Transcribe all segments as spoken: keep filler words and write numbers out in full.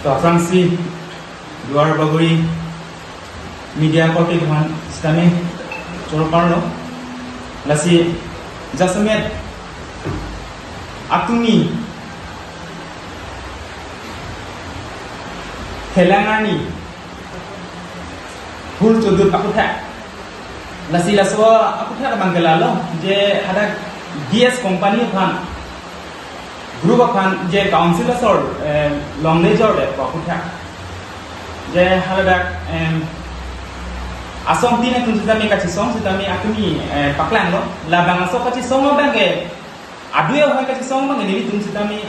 To aphrangsi Duar Bagori media korte aphan sitame choro parlo. Lasi jasemet atumi thelang arni hur chodut aputhak. Lasi laso aputhak abang ke lalo je hadak D S company aphan group aphan je council asor, eh, longle jorde pu aputhak. Je haladak, em, asong tin atum sitame kachisong sitame atumi, eh, paklanglo. Labang aso kachisong abang ke adui ahoi kachisong abang ke nelitum sitame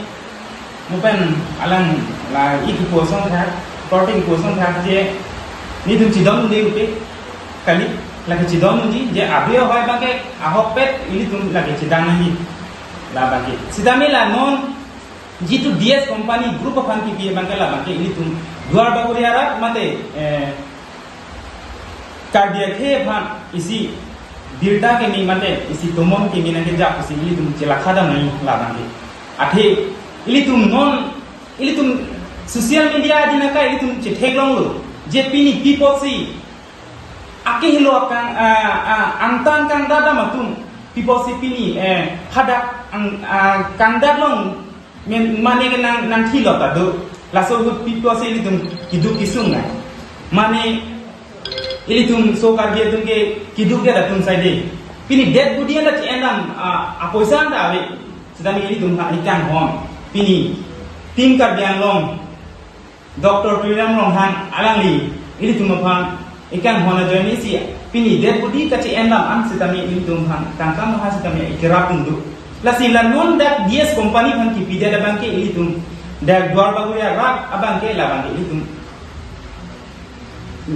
mupen alang la iki kosong thak, korte kosong thak je nelitum chidon de upe kali, lake chidon uji je adui ahoi abang ke ahokpet ilitum lake chidon nangji. Labang ke sitame la non jitu D S company group aphan kipi abang ke labang ke ilitum Duar Bagori arat mate, eh, Karbi akhei aphan isi birta keme mate isi tomon keme nangkejap pusi ilitum chelakha dam nangji labang ke. Athe ilitum non, ilitum social media adin aka ilitum chetheklonglo je pini pi apotsi akehelo akang, ah, ah, angtan kangdat dam atum pi apotsi pini, eh, hadak ang, ah, kangdat long men mane ke nang, nangthilo ta do. Laso ahut pi apotsi ilitum kiduk kesung nang. Mane ilitum so Karbi atum ke kiduk det atum sai de. Pini dead body anta che-en dam, ah, apoisa anta ave. Sitame ilitum ha ikanghon. Pini Team Karbi Anglong Doctor Tuliram Ronghang alangli ilitum aphan ikanghon ajoine si pini dead body kache-en dam an sitame ilitum aphan tangka maha sitame ikerap unduk. Lasi la non dak D S company aphan kipi det abang ke ilitum dak Duar Bagori arat abang ke labang ke ilitum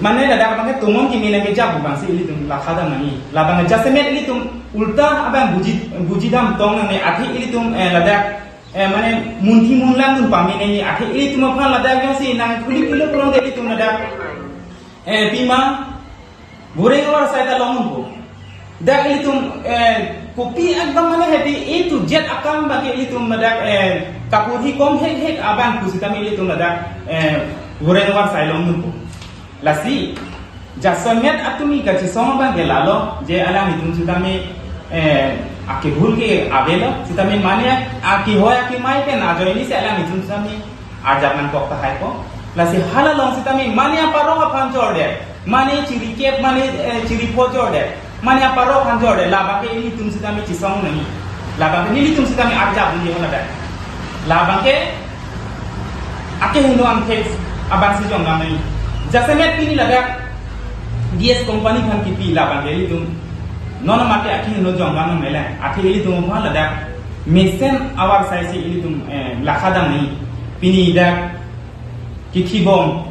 mane ladak abang ke tomon keme nangkejap abang si ilitum lakha dam nangji. Labang ke jasemet ilitum ulta abang buji, buji dam tong nangne athe ilitum, eh, ladak, eh, mane munthi munlang dun pame nangji athe ilitum aphan ladak jongsi nangkhuli pilo pulote ilitum ladak, eh, pima goreng avar sai ta long unpo. Dak ilitum, eh, kopi abang mane hedi A to Z akam abang ke ilitum ladak, eh, kaputhi kom hek hek abang pusitame ilitum ladak, eh, goreng avar sai long unpo. Lasi jasemet atumi kachisong abang ke lalo je alanglitum sitame, eh, akebhul ke avelo sitame mane akehoi akemai pen ajoine si alanglitum sitame arjap nangkok tahai ko. Lasi hala along sitame mane aparok aphan jorde, mane chirikep, mane, eh, chiripho jorde, mane aparok aphan jorde, labang ke ilitum sitame chisong nangji. Labang ke nelitum sitame arjap nangji haladak. Labang ke akeheno angthek abang si jong dam nangji. Jasemet pini ladak D S company aphan kipi labang ke ilitum non mate akeheno jong dam nangji le. Athe ilitum aphan ladak mesen avar sai si ilitum, eh, lakha dam nangji. Pini dak kithibom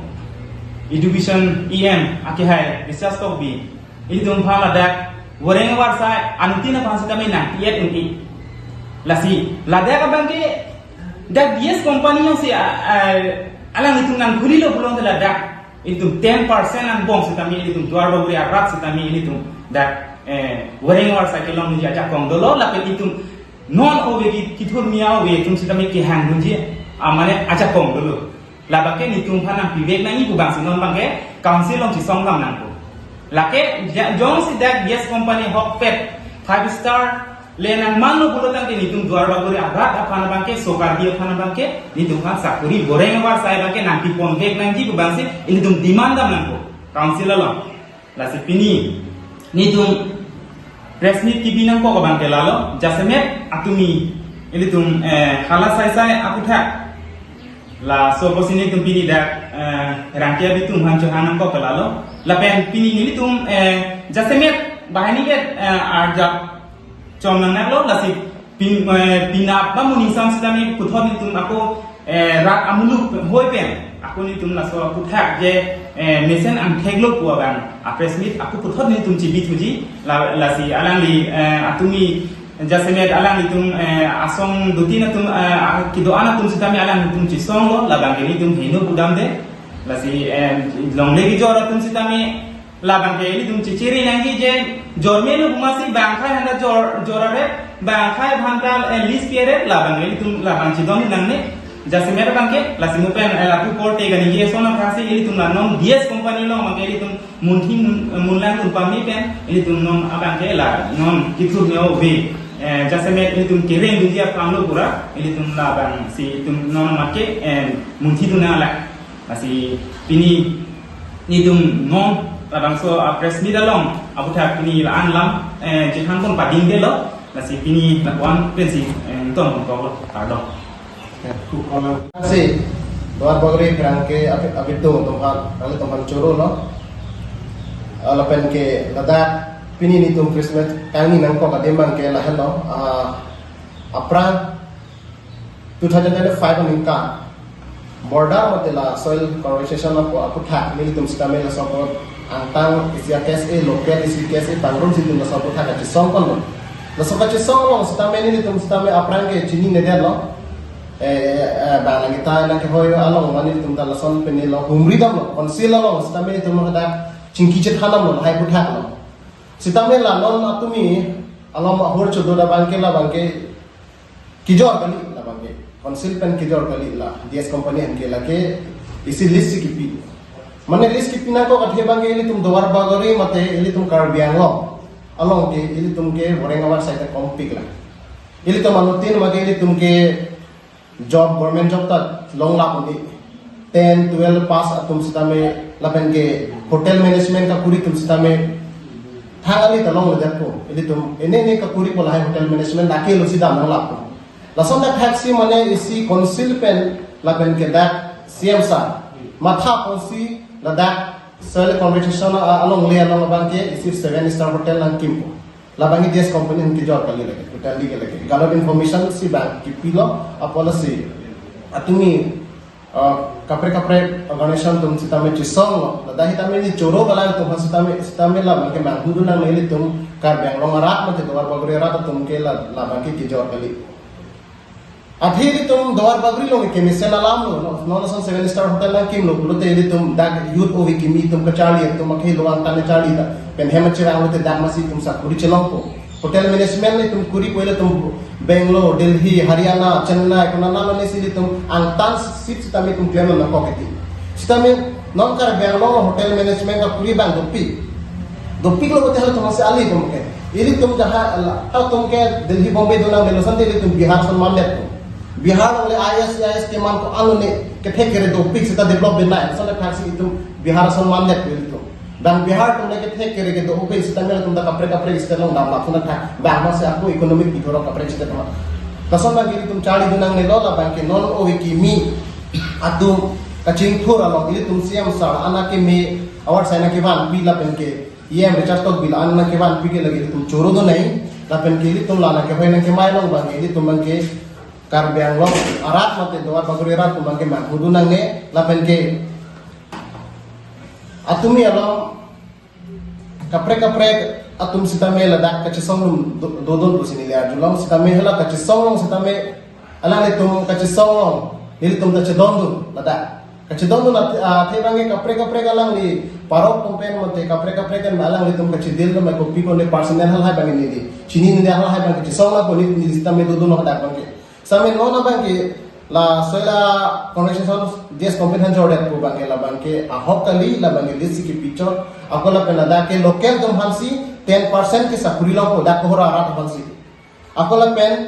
Education E M akehai Biswas Tokbi ilitum aphan ladak goreng avar sai anuttin aphan sitame nangpi-et un-e. Lasi ladak abang ke dak D S company jongsi, ah, ah, alanglitum nangkhulilo pulote ladak ilitum ten percent angbong sitame ilitum Duar Bagori arat sitame ilitum dak, eh, goreng avar sai kelong nangji ajakong dolo lapen ilitum non ove ki, kithur mia ove atum sitame kehang nangji, ah, mane ajakong dolo. Labang ke nelitum aphan nangpivek nangji pu abang si non abang ke council along chisong dam nangpo. Lake ja-, jongsi dak D S company ahokpet five star le nangmanlo pulo tangte nelitum Duar Bagori arat aphan abang ke, so Karbi aphan abang ke nelitum aphan sakori goreng avar sai abang ke nangpiponvek nangji pu abang si nelitum demand dam nangpo council along. Lasi pini nelitum press meet kipi nangkok abang ke lalo, jasemet atumi ilitum, eh, hala sai sai aputhak. Laso apotsi nelitum pini dak, eh, Rangke abitum aphan chohang nangkok ke lalo. Lapen pini nelitum, eh, jasemet banghini ke, eh, arjap chom nangnanglo lasi pin, eh, pinap ba moning sam sitame puthot nelitum ako, eh, rat amuluk hoi pen ako nelitum laso aputhak je, eh, mesen angthek lo pu abang a press meet ako puthot nelitum chibi thuji la, lasi alangli, eh, atumi jasemet alanglitum, eh, asong dutin atum, eh, a, kedo-an atum sitame alanglitum chisonglo labang ke nelitum heno pu damde lasi, eh, longle kejor atum sitame labang ke ilitum chichiri nangji je jor melo pu masi bang akhai aphanta jor, jor aret, bang akhai aphanta, eh, list pi aret, labang ke ilitum labang chidon nangne. Jasemet abangke, lasi mo pen, eh, lapu korte kaningje ason aphan si ilitum la non D S company along abangke ilitum munthi mun, eh, munlang dun pame pen, ilitum non abangke la non kithur neo ve, eh, jasemet ilitum kereng dunji aphan lo pura, ilitum labang si ilitum non abangke, eh, munthi dun nang la. Lasi pini nelitum non labangso a press meet along aphuthak pini la-an lam, eh, chethan pon padingdetlo, lasi pini lapu-an pensi, eh, ton pon koklo, kardom. Si, Duar Bagori pherangke abit, abit dong atum aphan, nanglitum aphan choro lo. Ah, lapen ke ladak pini nelitum press meet kangni nangkok adim abangke lahenlo, ah, aphrang two thousand twenty-five aningkan border mate la soil conservation apo aphuthak nelitum sitame laso apot angtan isi a-K S A, local isi K S A pangrum si nelitum laso aphuthak kachesong ponlo. Laso kachesong along sitame nelitum sitame aphrang ke chininedetlo. Eh, eh, bang nangkita nangkehoi along mane nelitum ta lason pen neli lo humri damlo, council along sitame nelitum hadak chingki chethan damlo, lahai aphuthak lo. Sitame la non atumi along ahur chodo da abangke labangke kijor kali labangke. Council pen kijor kali la D S company anke lake isi lease si kipi. Mane lease kipi nangkok athe abangke ilitum Duar Bagori mate ilitum Karbi Anglong along ke ilitum ke boreng avar side kompik la. Ilitum anuttin abangke ilitum ke job, government job ta longlap un-e. Ten, twelve pass atum sitame lapen ke hotel management kakuri atum sitame thang ali ta longledetpo. Ilitum ene ene kakuripo lahai hotel management lake lo si dam nanglappo. Lason dak thak si mane isi council pen lapen ke dak C M sir matha ponsi ladak soil conservation a-, alongle along abangke isi seven star hotel nangkimpo. Labangke D S company anke kijor kali lake, totally ke lake. Galot information si bang kipilo, apot lasi atumi, ah, kaprek kaprek organization atum sitame chesonglo. Ladak sitame neli choro kelang atum aphan sitame, sitame labangke manghudun nangne ilitum Karbi Anglong arat mate Duar Bagori arat atum ke la, labangke kijor kali. Athe ilitum Duar Bagori along kemesen alam lo, no, non ason seven star hotel nangkimlo pulote ilitum dak youth ove kimi atum kacharli atum akhei lo angtan charli ta pen hem achirang lote dak masi itum sakuri chelongpo. Hotel management itum kuripo, ilitum Bangalore, Delhi, Haryana, Chennai konat nalo nesi ilitum angtan seat sitame itum klem nangkok kiti. Sitame non Karbi Anglong hotel management kakuri abang dopik. Dopiklo pulote hal atum si ali atum ke. Ilitum jaha la, atum ke Delhi, Bombay donang melo sante ilitum Bihar ason mandetpo. Bihar alongle I A S, I A S keman ko-an lone kethek kere dopik seta develop benai. Ason le thaksi itum Bihar ason mandetpo ilitum. Dan Bihar atum le kethek kere kedo open sitame atum ta kaprek kaprek state along damlap ason thak. Bang masi ako economic bithorok kaprek state ma. Lason abangke ilitum charlidun nangnelo, labangke non ove kimi atum kachingthur along ilitum C M sir an akeme award sai nangkevanpi lapen ke E M Richard Tokbi la-an nangkevanpi ke lake ilitum chorodun nai, lapen ke ilitum la nangkehoi nangkemai along abangke ilitum abangke Karbi Anglong arat mate Duar Bagori arat atum abangke manghudun nangne, lapen ke atumi along kaprek kaprek atum sitame ladak kachesong atum do-, dodun pusi neli arjulong, sitame hala kachesong along sitame alanglitum kachesong along nelitum ta chedondun ladak. Kachedondun at-, athe abangke kaprek kaprek alangli parok atum pen mate kaprek kaprek kan alanglitum kachedil atum kopi konde personal hal hai abangke neli chininedetlo, hal hai abangke chesong la poni neli sitame dodun ladak abangke. Sitame non abangke la soil conservation D S company aphan jordetpo abangke labangke ahok kali, labangke lease si kipi chot. Ako lapen ladak ke local atum aphansi ten percent ke sakuri longpo dak Kohora arat aphansi. Ako lapen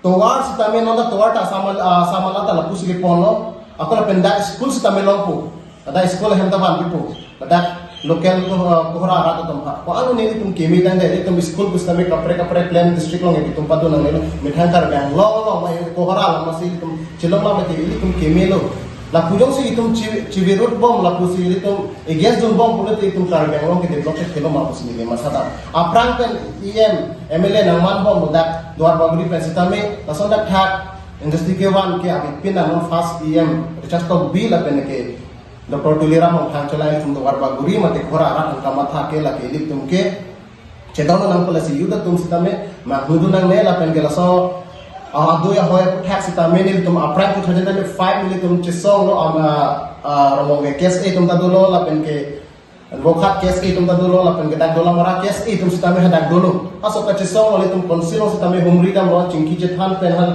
tovar sitame non ta tovar ta samal, ah, samala ta lapusi keponlo. Ako lapen dak school sitame longpo. Ladak school ahem ta vanpipo. Ladak local ko, ah, Kohora arat atum aphan. Ko-an lone ilitum keme tangdet, ilitum school pusitame kaprek kaprek plan district along ilitum padun nangnelo. Methang Karbi Anglong along ma Kohora along masi ilitum chelong ma mati ilitum kemelo. Lapu jongsi itum chi-, chivirut bom, lapusi ilitum against dun bom pulote itum Karbi Anglong ke develop ke kelo ma pusi neli masa ta. Aphrang pen E M, M L A nangman bom dak Duar Bagori pen sitame, lason dak thak industry kevan ke abipin nang first E M Richard Tokbi lapen ke Doctor Tuliram Ronghang cholai ilitum Duar Bagori mate Kohora arat an kamatha ke lake ilitum ke chedondun nangpo, lasi youth atum sitame manghudun nangne lapen ke laso, ah, adui ahoi aphuthak sitame nelitum aphrang two thousand twenty-five nelitum chesonglo, ah, ah, Rongmongve K S A atum ta dolo lapen ke Vokhat K S A atum ta dolo lapen ke dak Dolamara K S A atum sitame hadak dolo. Aso kachesonglo ilitum council along sitame humri damlo, chingki chethan pen hal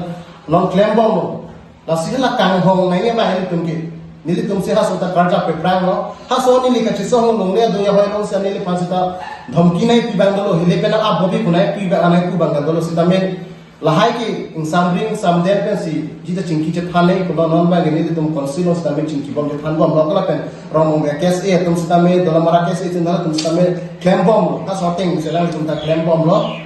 non klem bomlo. Lasi la kanghong nangji ma nelitum ke. Nelitum si haso ta karjap peprang lo. Haso neli kachesong longle adung ya hoi long si neliphan seta dhamki nangpi abang dolo, hile pen abobi punai pi abang anai pu abang dolo sitame. Lahai ke ingsamring ingsamden pensi jita chingki chethan nangji pulo, non abang nelitum council lo sitame chingkibom chethanbomlo, kala pen Rongmongve K S A atum sitame, Dolamara K S A atum, atum sitame klembomlo. Haso ateng si alanglitum ta klembomlo.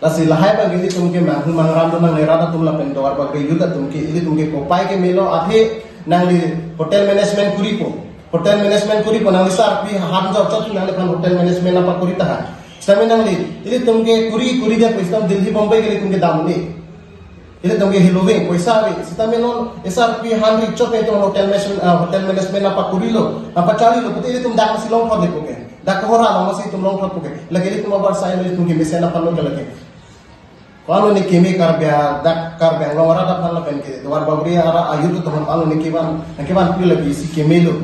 Lasi lahai abang ilitum ke manghu mangram do nang, rat atum lapen Duar Bagori youth atum ke, ilitum ke kopai kemelo, athe nangli hotel management kuripo. Hotel management kuripo, nangli sarpi han jor chot nangliphan hotel management nangpakuri taha. Sitame nangli, ilitum ke kuri, kuri dia poisa Delhi Bombay ke ilitum ke dam ni. Ilitum ke hiloving, poisa ave. Sitame non sarpi han ri chot ilitum hotel management, ah, hotel management nangpakurilo, nangpacharlilo, pute ilitum dak si longthot lepo ke. Dak kohora along si itum longthot pu ke. Lake ilitum abar sai ilitum kemesen aphan lo ke lake. Ko-an lo ne keme Karbi, dak Karbi Anglong arat aphan lapen ke Duar Bagori arat a-youth atum aphan lo ne kevan, ne kevan pi lake isi kemelo.